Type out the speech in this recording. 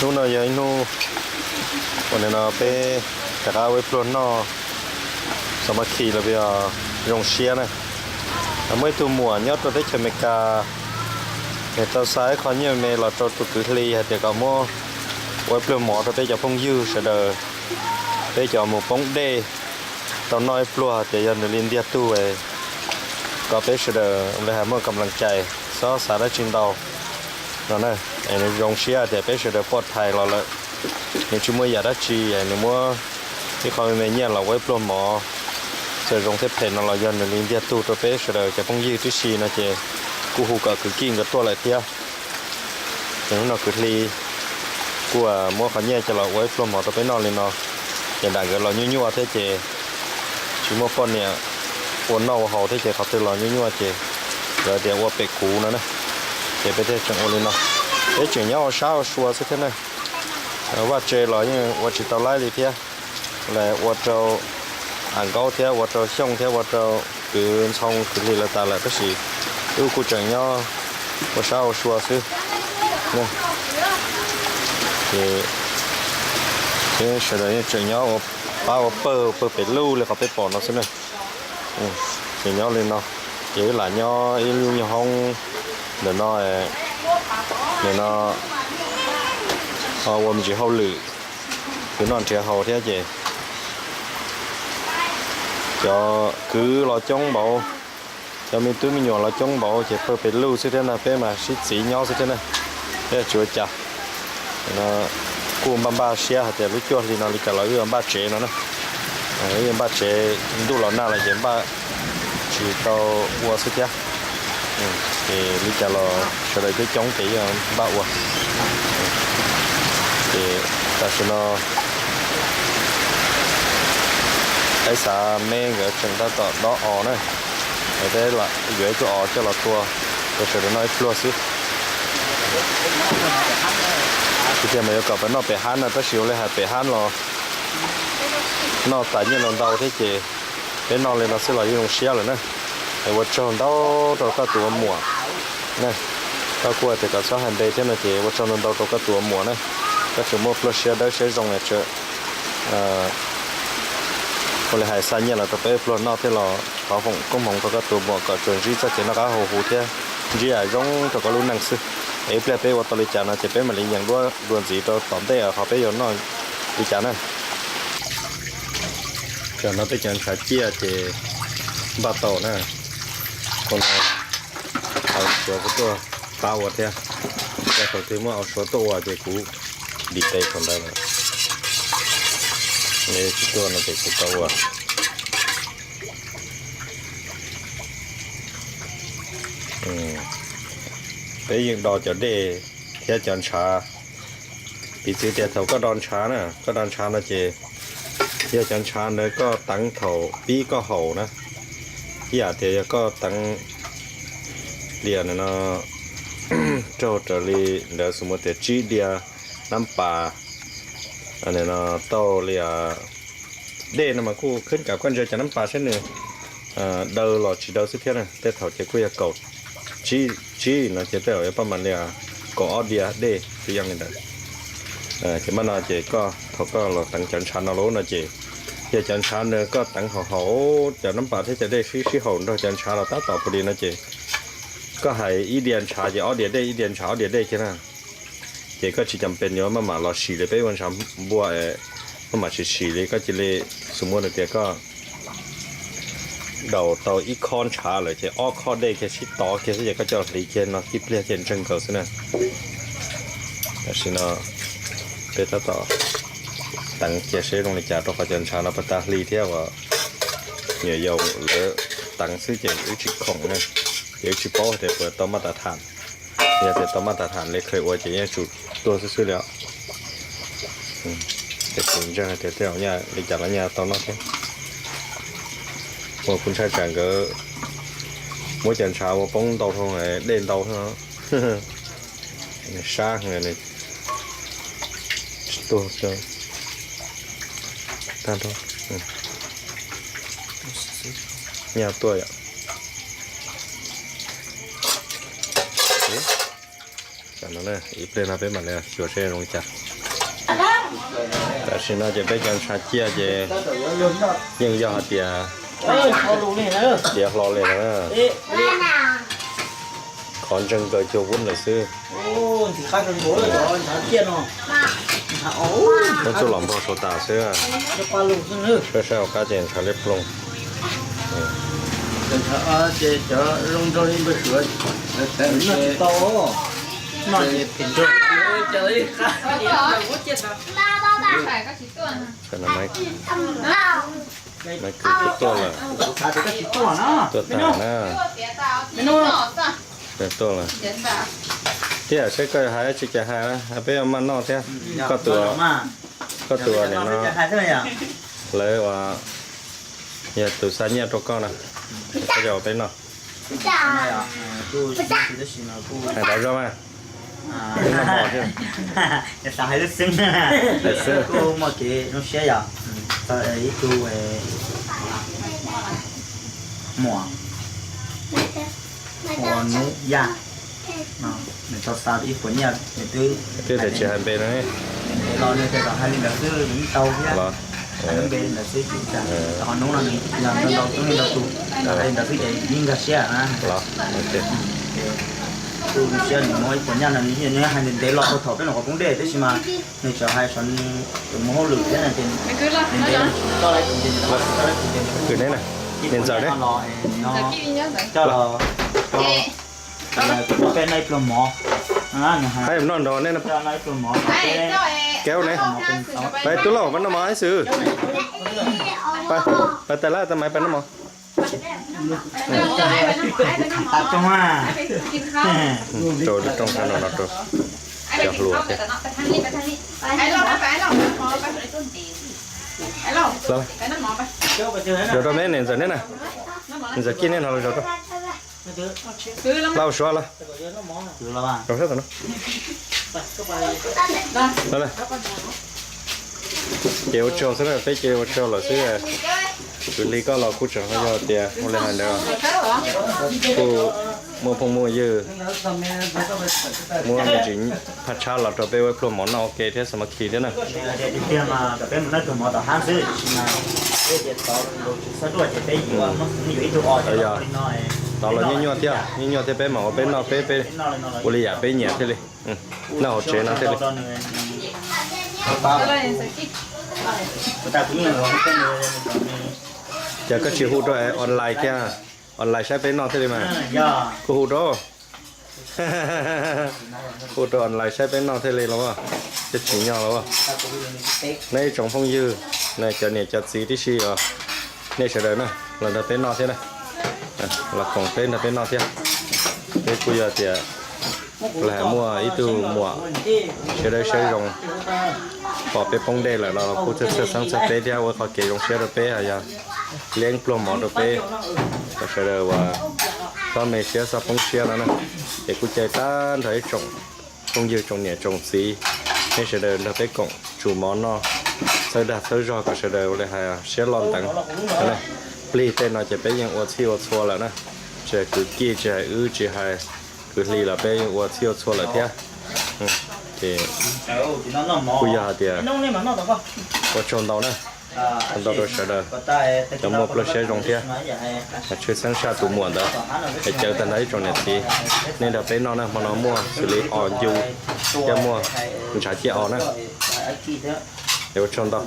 Hnub no yog ib hnub uas nim no peb rov qab ua ib pluag noj xo ma khi los peb zoo siab na. Muaj ib tug muam nyob rau teb chaws Amelikas, nws tau xa ib qho nyiaj me los rau tus kwv Hli hais tias kom muab ua ib pluag mov rau peb cov phooj ywg sawv daws, peb cov mus poob dej tau noj ib pluag, tias yog nws li ntiag tug, kom peb sawv daws li hais muaj kam lees cais, txhob xav dab tsi ntau no na. Es nws zoo siab tias peb sawv daws poj thais los lawm, nws tsis muaj yam dab tsi, nws muab ib qho me me nyiaj los ua ib pluag mov, txawm zoo thiab phem no los yog nws li ntiag tug rau peb sawv daws cov phooj ywg tib si no ces kuj hu kom kwv Kij nkawd tuaj lawm thiab. Ces hnub no kwv Hli kuj muab qhov nyiaj coj los ua ib pluag mov rau peb noj li no, ces nram nkawd los nyuaj nyuaj thiab ces tsis muaj poj niam ua noj ua haus thiab ces qhov twg los nyuaj nyuaj ces lawv tias ua pem kuv no na, ces peb thiaj tseem ua li no. Peb tseem nyob ua sab ua sua xwb thiab na. Vaj tse los yeej ua tsis tau laib li thiab, ua rau Am Nkaub thiab ua rau Xyooj thiab ua rau kwv Ntxhoo kwv Hli lawv tas lawm tab sis wb kuj tseem nyob ua sab ua sua xwb. Ces sawv daws yeej tseem nyob ua pab ua pawg, pawg pem luj li qhov peb pom no xwb na. Ces nyob li no, ces wb lam nyob ib lub nyuag hoob ntawm no, nim no ua me ntsis hauj lwm, kwv noj nrhiav haus thiab ces cov kwv los coob npaum, cov me tub me nyuam los coob npaum ces pawg pem luj xwb thiab no, peb mas sib txiv nyob xwb thiab na, peb tsis ua cas. Kuj npaj npaj siab hais tias lub cuaj hli no li cas los wb yuav npaj tsev no na. Wb yuav npaj tsev, ntuj los nag lawm ces npaj tsis tau ua xwb thiab. Ces li cas los sawv daws coob coob ces yeej npaj ua. Ces tam sim no peb xav me nkawd tseem tab tom dob os na, peb yuav ib tug os coj los tua rau sawv daws noj ib pluag xwb. Tiag tiag mas yuav kom peb noj pem hab no tab sis ua li hais pem hab los noj tas nyiaj ntau ntau thiab ces peb noj li no xwb los yeej zoo siab lawm na. Es ua tsaug ntau rau koj tus ua muam na, koj kuj hais tias kom txhob hais npe thiab no ces ua tsaug ntau ntau rau koj tus ua muam na. Koj tseem muaj pluag siab dawb siab zoo na, tseem ua li hais xa nyiaj los rau peb pluag noj thiab los thov foom koob hmoov rau koj tus ua muam kom tsuas ntsib txoj kev noj qab haus huv thiab ntsib yam zoo rau koj lub neej xwb. Es ib pliag peb ua tau li cas no ces peb mam li nyeem duab dua ntxiv rau tom ntej qhov peb yuav noj li cas na. Tam no peb cov ntshav ciaj ces npaj tau na. Qhov no au suav kuv tuaj pab ua thiab, yog thaum twg muaj au suav tuaj ua ces kuv dim tes thaum ntawd lawm. Tsis tuaj no ces kuv tau ua. Peb yeej do cov dej thiab cov ntshav. Piv txwv tias thaum koj do ntshav na, koj do ntshav no ces yog cov ntshav ntawd koj teev thaum pib koj haus na, ib yam tias yog koj teev diav no raug raws li ntawd, xws mus tias tsib diav nab pas no tau li dej no mas kuj khwb kam koj ntsia cov nab pas saib nws daw los tsis daw xwb thiab na. Tej thaum ces kuj yog kaum tsib, tsib no ces tej thaum yuav pab mam li kaum ob diav dej twb yeej li ntawd. Ces mas no ces koj thaum koj los teev cov ntshav no lawm no ces yog cov ntshav ntawd koj teev haum haum cov nab pas thiab cov dej sib sib haum nrog cov ntshav los tab tom pus li no ces koj hais ib diav ntshav ces ob diav dej, ib diav ntshav ob diav dej kiag na. Ces koj tsis cam pes yuav maj mam los sim li peb ua ntshav npua, maj mam sim sim li, koj cia li xus muaj tias koj daus tau ib khob ntshav lawm ces ob khob dej kiag sib tov kiag xwb ces koj coj hliv kiag no tib pliag ces ntseeg nkaus xwb na. Tam sim no peb tab tom teev cia seb zoo li cas rau qhov cov ntshav no puag ta hli thiab uas nyuam yaus lawv teev xwb ces wb tsis khoom na, ces wb tsis paub tias puas tau maj tas tham. Yog tias tau maj tas tham li kheev ua ces yeej tsum tuag xwb xwb li os. Ces kuv ntseeg hais tias tej zaum nyaj li cas los nyaj tau noj thiab. Ua kuv ntshai tsam nkawd muab cov ntshav ua poob ntau dhau, dej ntau, sab heev, tsis tuag, tag nrho, nyaj tuaj yom. Ib pliag no peb mam li xyuas seb zoo li cas. Tam sim no ces peb cov ntshav ciaj ces yeej yog hais tias tiav hlo li na. Qhov ntseeg kaw cuag vuab lawm xwb. Muab txuj lom npog saum tas xwb. Saib saib hauv qab ces ntshav liab ploog. Maiv Kwm tuaj lawm. Tuaj tag na. Tuaj lawm. Tiam sis koj hais tsis cas hais, peb yuav maj noj thiab. Koj tus, koj tus niam no, lawv uas yog tus xa nyiaj rau koj na, koj coj peb noj. Hais tau zoo mas. Xav hais lub xeeb, kuj muaj kev zoo siab yom. Tau ib tug muam ua nub yaj, nws tau xa ib puas nyiaj, nws twb, twb tsis hais npe no, nws los nws tau hais li ntawd xwb, nws tau thiab. Hais lub npe li ntawd xwb, tsis ua cas. Qhov nub no nws yog ntau ntau tub ntau tus, hais li ntawd xwb ces yeej nkag siab na. Kuj zoo siab nws muab ib puas nyiaj no, nws hais ntev ntev los tau thaum peb nyuam qhuav poob dej, tab sis mas nws tseem hais tias nws mus hauj lwm thiab no ces ntev ntev los tsis tau lawm ces nws tau lawm ces nws, niam ntxawm ne, coj los peb noj ib pluag mov. Noj nrog ne, kev ne, peb tub lauj, peb noj mov ib xwb. Peb tais lab tau mas peb noj mov. Rau rooj no no rau cov hluas thiab. Los, zov rau peb niam ntxawm neb na, niam ntxawm Kij neb no los zov rau. Los suav los. Ces ua tsaug xwb na, peb ces ua tsaug lawm xwb. Kwv Hli koj los kuj tseem yog tias ua li hais ntawd, kuj muaj phooj muaj ywg muab me ntsis phaj tshab los rau peb ua pluag mov noj ua ke thiab xav mas khi thiab na. Tod los nyuaj nyuaj thiab, nyuaj nyuaj thiab peb mam ua peb noj peb, ua li yam peb nyiam thiaj li, noj hauv tsev no thiaj li. Ces koj tsis hu rau online thiab, online saib peb noj thiaj li mas. Kuj hu rau, hu rau online saib peb noj thiaj li los, thiaj tsim nyog los. Nej ib tsoom phooj ywg, cov niam cov txiv tib si os, nej sawv daws na, los nrog peb noj thiab na, los koom peb nrog peb noj thiab. Peb kuj yog tias lawv hais muaj ib tug muam siab dawb siab zoo pom peb poob dej lawm no los kuj txhawj txhawj xeeb txog peb thiab ua qhov kev zoo siab rau peb, yog liab pluag mov rau peb, kom sawv daws uas txhob me siab txhob poob siab no na. Ces kuj caw tag nrho ib tsoom phooj ywg tsoom niam tsoom txiv, nej sawv daws nrog peb koom tsum mov noj, txhawb dag txhawb zog kom sawv daws ua li hais siab loj ntev. Plig tej no ces peb yeej ua txhij ua txhua lawm na, tsis hais kwv Kij, tsis hais wb, tsis hais kwv Hli los peb yeej ua txhij ua txhua lawm thiab. Ces kuj yog hais tias ua tsaug ntau na, ua tsaug ntau rau sawv daws, cov muaj pluaj siab zoo thiab, tshwj xeeb saj tus muam ntawd, es caw tag nrho ib tsoom niam txiv, nej nrog peb noj na, hmo no muaj xws li os ncu thiab muaj ntshav ciaj os na. Es ua tsaug ntau.